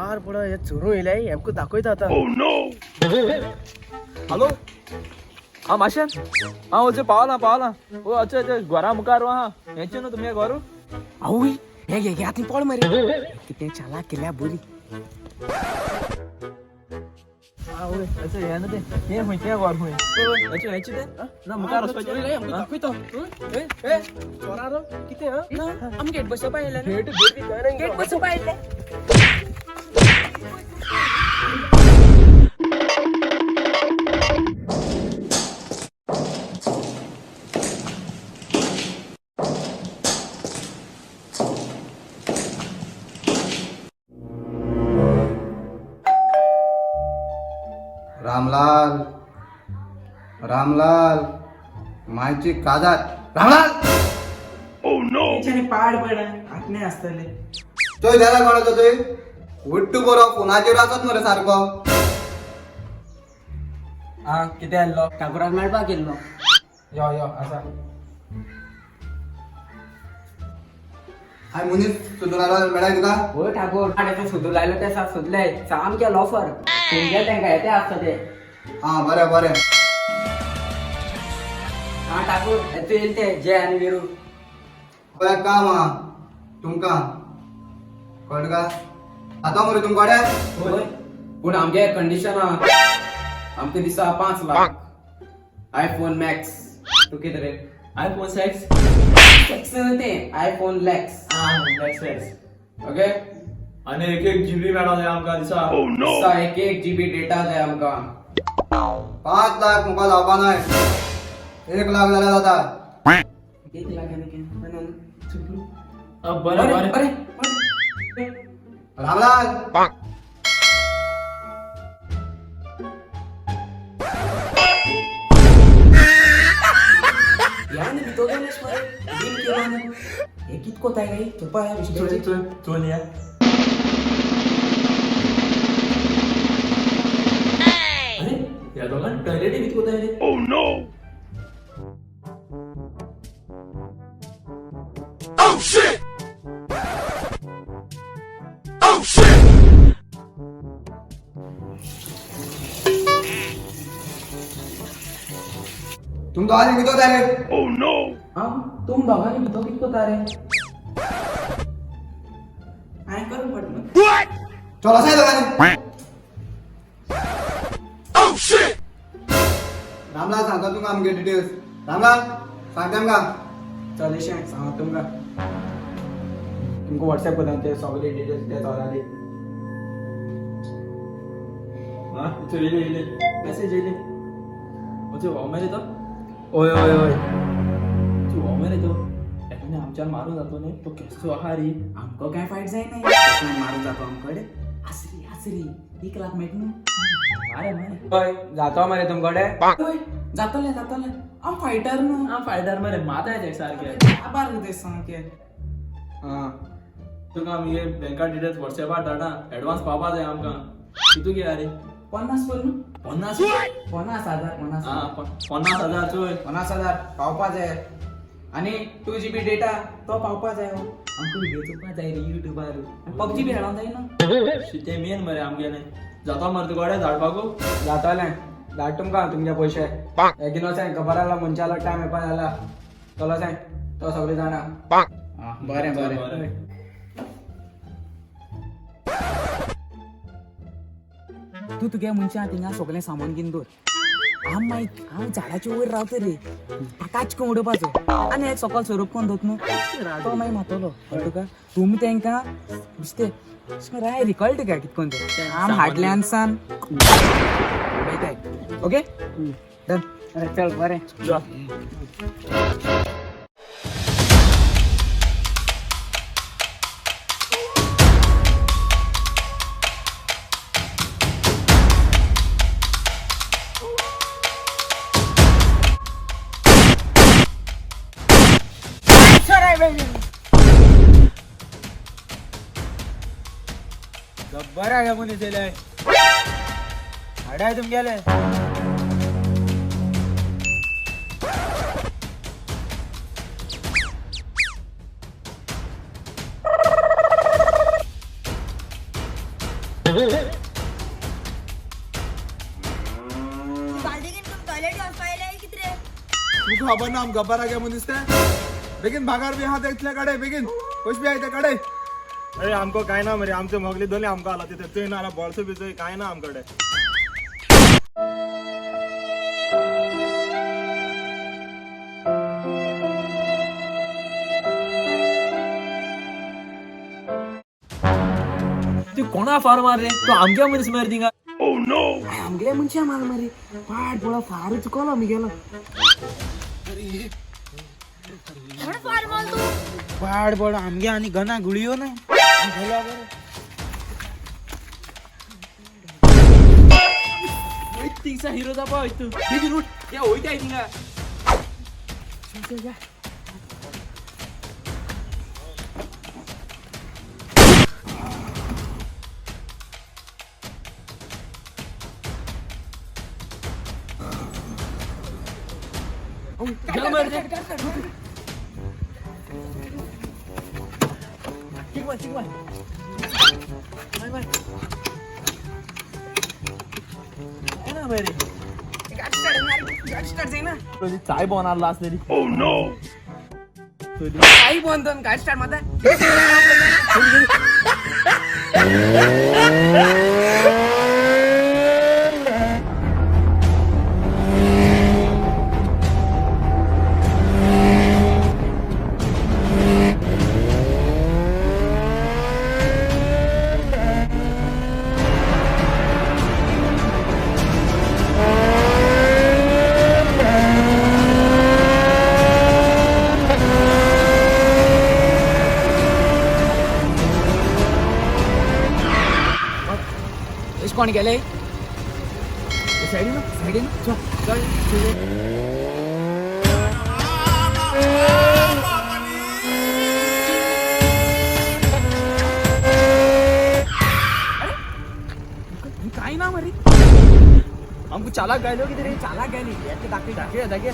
मार पड हे चोरून येयले हेमकां दाखयता आतां. हॅलो हा माशेन हा वचो पावला पावला ओ अच्छा अच्छा घरा मुखार हा हेचे न्हू तुमगे घर. आवय हे घे घे आतां पळ मरे कितें चालाक केल्या बरी. हा वय अच्छा हे न्हू तें हें खंयचें घर खंय अच्छा हेचें तें ना मुखार वचपाचें हेमकां दाखयता. ए ए चोरारो कितें हा? ना आमी गेट बसोवपा येयले न्हू. गेट गेट बी काय ना. गेट बसोवपा येयले. रामलाल रामलाल मायची काजार रामलाल. तेच्यानी पाड पड आत्मे आसतले. चोय गेला कोणाचो तुय उट्टू बरो फोनाचेर आसत मरे सारको. हा कितें आहलो ठाकुराक मेळपाक येयल्लो. यो यो आसा. हाय मुनीस सोदून आयलो मेळाय तुका. हो ठाकूर आनी सोदून लायलो ते सोदले सामके लोफर तुमगे तेंका येते आसता ते. हा बरें बरें. हा ठाकूर तूं येयले ते जय आनी विरू. बरें काम आहा तुमकां कळ्ळें का आतां मरे तुमकडे. होय पूण आमगे कंडिशन आहा आमकां दिसा 5 लाख आयफोन मॅक्स. तूं कितें रे? आयफोन 6. एक्स न्हू तें आयफोन लॅक्स. हा एक्स एक्स. ओके आनी एक एक जीबी मेळों जाय आमकां दिसा. दिसा 1 GB data जाय आमकां. 5 लाख मुखार जावपा नाय 1 लाख जाल्यार जाता. 1 लाख आनी कितें? ना, ना, ना. बरें बरें बरें बरें. रामलाल या न्ही भितर गेले मरे बील केलो न्ही. हे कित कोताय काय तुपा ह्या चोय विशयाचेर. चोय चोय या. अरे ह्या दोगांनी टॉयलेटी कित कोताय रे? तुम दोगांनी कितो जाय रे? हा तुम दोगांनी भितर कित कोता रे? हांवें करूंक पडना. चल असाय दोगांनी. रामलाल सांगता तुमकां आमगे डिटेल्स. रामलाल सांगता आमकां. चल अशें सांगा तुमकां तुमकां वॉट्सॅप करता ते सगळे डिटेल्स ते चोराले. हा चोय येयले येयले मॅसेज येयले. ओचे हो मेरे तो ओय ओय ओय तू हो मेरे तो एकाने आमच्यान मारून जातो न्ही तो केसो आहा रे. आमकां काय फायट जायना मारून जातो आमकडे आसरी आसरी 1 लाख मेळट न्हू. मारे मारे. हय जातो मरे तुमकडे. हय जातले जातले हांव फायटर न्हू. हा फायटर मरे माताय ते सारखे. आबार ते सामके. हा तुका आमगे बँका डिटेल्स वॉट्सॅपार धाडा एडवान्स पावपा जाय आमकां. कितू घे रे? 50 पय न्हू. 50 50,000 50. हा 50,000 चोय. 50,000 पावपा जाय आनी 2 GB data तो पावपा जाय हो. आमकां व्हिडियो चोवपा जाय रे युट्यूबार. पबजी बी खेळोंक जाय न्हू. ते मेन मरे आमगेले जाता मरे तुका धाडपाकू. जातलें धाड तुमकां तुमचे पयशे. बेगीन वचाय खबर आला मनशालो टायम येवपा जाला. चलो साय तो सगळे जाणा. बरें बरें. बरें. तूं तुगे मनशां थिंगा सगळें सामान घेवन दवर. हांव मागीर हांव झाडाचे वयर रावता रे ताकाच कोण उडोवपाचो आनी एक सकल सोरोप कोण दोत न्हू तो मागीर मातलो. कळ्ळें तुका? तुमी तेंकां बेश्टे राय रे कळटा काय कित कोण तें आम हाडल्यान सान उडयताय. Okay done. चल बरें. गब्बर आहे मनीस येयले हाडाय तुमगेले. टॉयलेट पाहिले किती रे? तू खबर ना आमकां बरा गे म्हणून दिसता. बेगीन भागार बी आहा ते इतले काडे बेगीन कश बी आहा ते काडे. अरे आमकां काय ना मरे, आमचे मोगले दोन्ही आमकां आला तिथे थंय ना बॉल्स बी थंय काय ना आमकडे. तू कोणा फार मार रे, तू आमच्या मनीस मरे थिंगा. आमगेले मनशां माल मरे पाड पळो, फार चुकलो आमी गेलो. कोण फार माल तू? पाड पडो आमगे आनी गना गुळयो ना. थिंगसा हिरो जावपा वयता तू, बेगीन उठ, ते वयताय थिंगा. गेलो मरे ते. चिक मार, चिक मार. मार, मार. काय ना मरे? गाडी स्टार्ट जायना. चाय बनवला असलेली. काही बंद गाडी स्टार्ट माता. कोण गेले सायडीन सायडीन चल चल. काय ना मरे. आमको चालाक गायलो किती रे. चालाक गेली दाखवी. दाखया दाखया,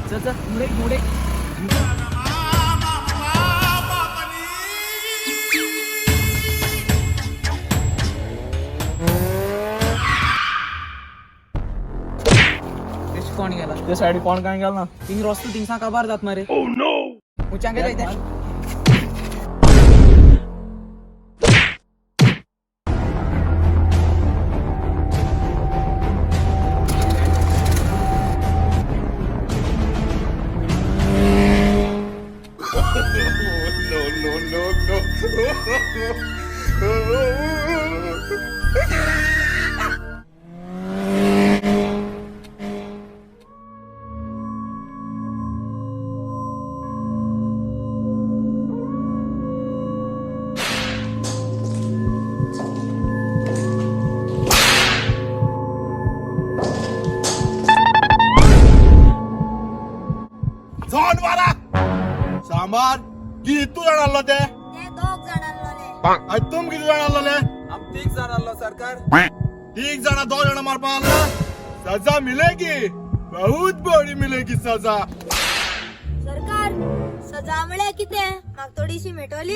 चल चल. मुडे मुडे. कोण गेला? त्या सायडी कोण काय गेला ना. थिंग रस्तो थिंगसा काबार जात मरे. मुचांगे जायते. जोन वाला सांबार कितू जाण आसलो ते? ते दोग जाण आसलोले. आनी तुम किती जाण आसलोले? आम तीग जाण आसलो सरकार. तीग जाणा दोन जाणा मारपा आसला. सजा मिलेगी, बहुत बडी मिलेगी सजा. सरकार, सजा म्हळ्यार कितें म्हाका थोडीशी मेटोली.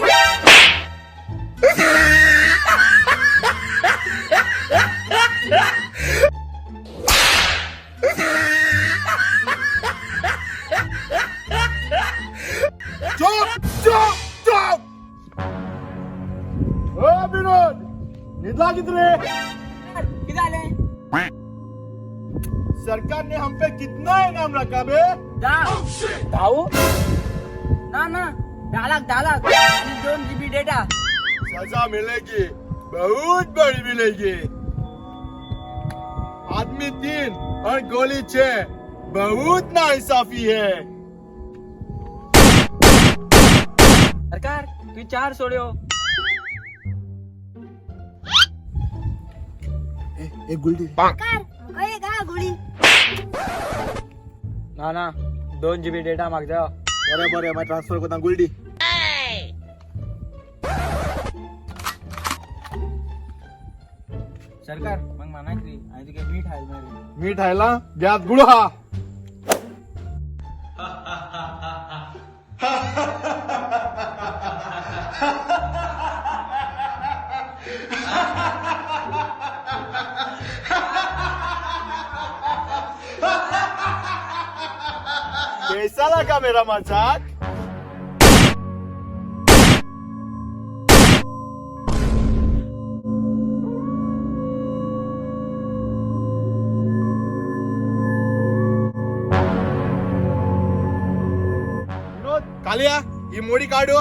चुप चुप चुप. ओ विनोद, निदला कितरे? कितें जालें? सरकार ने हम पे कितना इनाम रखा बे? धाऊ ना ना, 10 लाख 10 लाख आणि 2 जीबी डेटा. सजा मिलेगी, बहुत बड़ी मिलेगी. आदमी 3 और गोली 6, बहुत नाइंसाफी है. सरकार, तू 4 सोड्यो. एक गुलटी. सरकार, म्हाका एक हा गोळी. ना ना, 2 जीबी डेटा मागजा. बरे बरे, मैं ट्रांसफर करता गुलडी. सरकार, मग म्हणाक रे आणि तुगे मीठ हाय मरे. मीठ हायला गॅस गुळ हा. कैसा लगा मेरा मजाक? विनोद, कालिया ही मोडी काढू.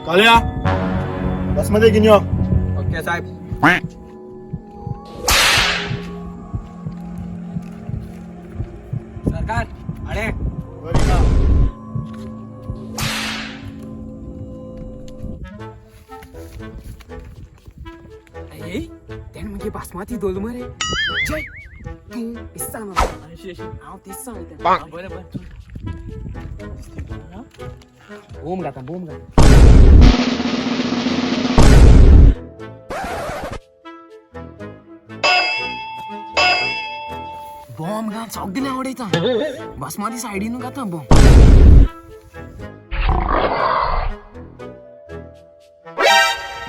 कालिया, बसमध्ये घेऊन यो. ओके साहेब. सरकार अरे. बरी का? ए, तेणें मगे बासमती दवरलो मरे. जय तूं तेच सांग म्हाका. हांव तेच सांगता. बरें बरें. बोम घाता, बोम घाता. बॉम्ब घाल सगळें उडयता. बासमती सायडीन घाता बॉम्ब.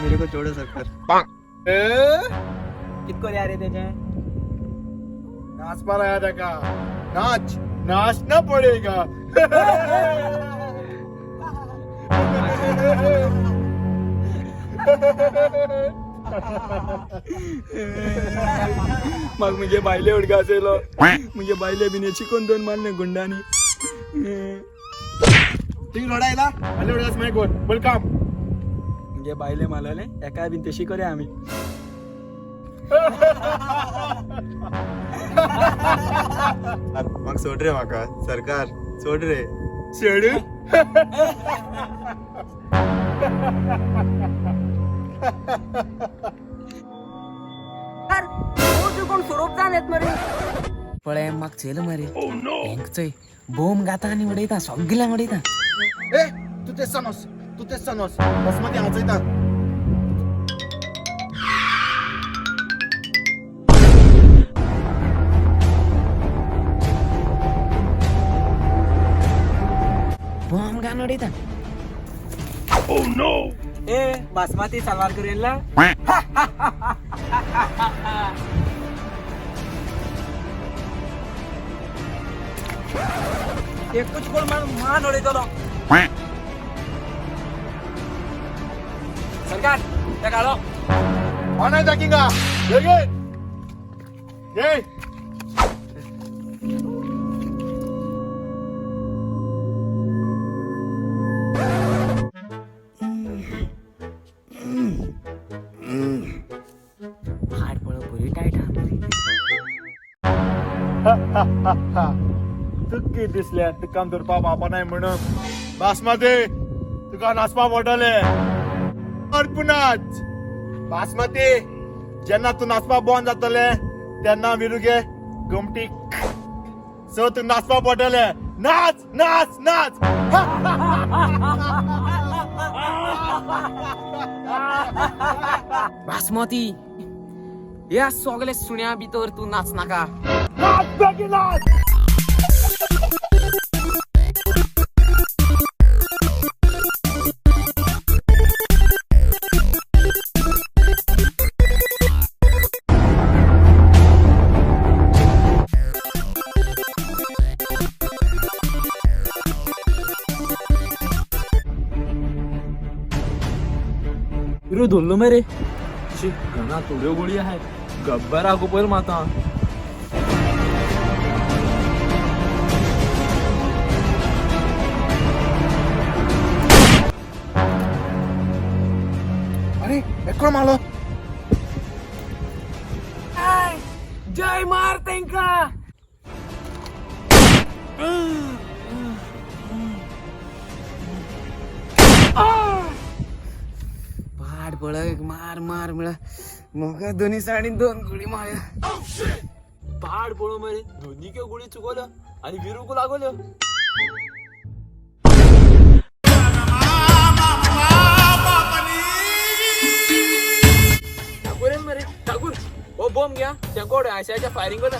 मेरे को छोड़ो सरकार. ए? कितको द्या रे तेजें? नाच पर आया था का? नाच नाचना पड़ेगा. म्हाका मुगे बायले उडगास येयलो. मुगे बायले बीन चिकन दोन मारले गुंडांनी. ठीक लढायला आले उडगास माहिती कोण बोल काम. मुगे बायले मारलेले एकाय बीन तशी करया आमी. मग सोड रे माका सरकार, सोड रे. शेडू. कोण सोरोप जाण येत मरे. पळय म्हाका चेल मरे, हेंक चोय, बोम घाता आनी उडयता, सगळ्यांक उडयता. ए, तू तेच सांगोस, तू तेच सांगोस. बसमध्ये हाचयता. बॉम्ब घालून उडयता. ए बासमती सलवार करेला. एकूच कोण मान उडयतलो. सरकार ते काडो. कोण टाकिंगा बेगीन ये. हाड पळय बरी टायट आहा मरे. तुकी दिसले तुका धरपा बापा नाही म्हणून. बासमती, तुका नाचपा पडटले पुन्हाच. बासमती, जेन्ना तूं नाचपा बंद जातले तेन्ना विरुगे गोमटी. सो तूं नाचपा पडटले. नाच नाच नाच. बासमती, ह्या सगळे सुण्या भितर तूं नाच नाका. नाच बेगीन नाच. विरू धरलो मरे. शी, घना थोड्यो गोळी आहाय. गब्बर आगो पयर माता. अरे एकलो मारलो. जय मार तेंका. पाड पळय, मार मार म्हळ्यार म्हाका दोनी सायडीन दोन गुळी मारल्या. पाड पळो मरे, दोन्ही क्यो गोळी चुकवल्यो आणि विरूक लागवल्यो. ठाकूर मरे, ठाकूर, हो बॉम्ब घ्या. या तेंकोड आयशाच्या फायरिंग करता.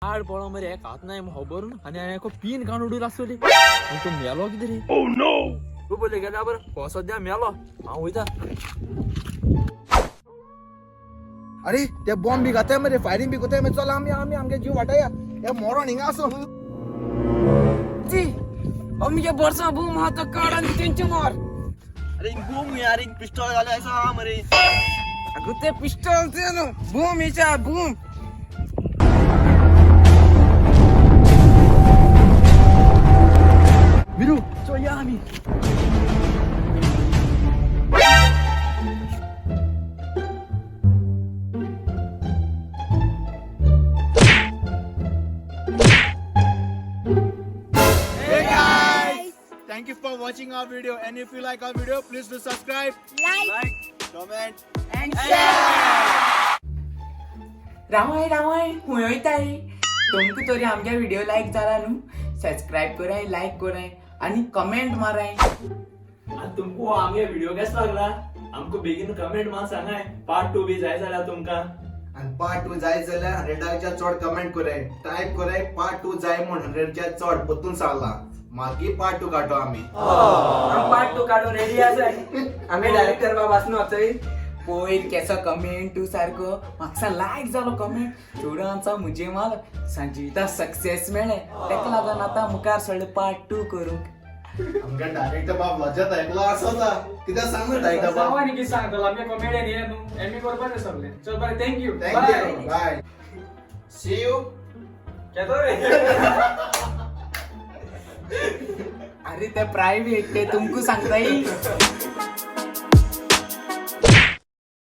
आड पळो मरे, एक हात नाय खबर आनी हांवें एक पीन काडून उडयला आसतली आनी तो मेलो कितें रे? तूं पळय गेल्या बरं, हो सद्या मेलो, हांव वयता. अरे ते बॉम्ब बी घाताय मरे, फायरिंग बी कोताय मरे. चल आमी आमी आमगे जीव वाटाया, हे मोरोन हिंगा आसो. अमगे बोरसा बूम हा तो काड आनी तेंचे मार. अरे बूम यार, एक पिस्टल घाले आसा मरे. अगं ते पिस्टल ते न्हू, बूम हिच्या boom. Viru, चल या आमी. Thank you for watching our video, and if you like our video, please do subscribe, like, comment. रावाय रावाय, हुंय वयताय? तुमकां तरी आमगे व्हिडिओ लायक जाला न्हू, सबस्क्रायब कराय, लायक कराय आनी कमेंट माराय. आनी तुमकां आमगे व्हिडिओ केसो लागला आमकां बेगीन कमेंट मात सांगाय. पार्ट 2 बी जाय जाल्यार तुमकां. आणि पार्ट 2 जाय जाल्यार 100च्या चड कमेंट कराय, टायप कराय पार्ट 2 जाय म्हूण 100च्या चड परतून सांगला, मागीर पार्ट 2 काडतो आमी. पार्ट 2 काडून रेडी आसा आमी, डायरेक्टर बाब आसनो थंय. पयर केसो कमेंट तूं सारको म्हाका लायक जालो कमेंट. चेडवांचो मुजे माल संजीता सक्सेस मेळ्ळें, तेका लागून आतां मुखार सरले पार्ट 2 करूंक. आमगे डायरेक्टर बाब लजत एकलो आसता, कित्याक सांग डायरेक्टर बाब. आनी कितें सांगतलो, आमगे कॉमेडियन हे न्हू, एमी करपाचें सगळें. चल बरें, thank you. Thank you, bye, see you. केतो रे. अरे ते प्रायव्हेट ते तुमकां सांगताय.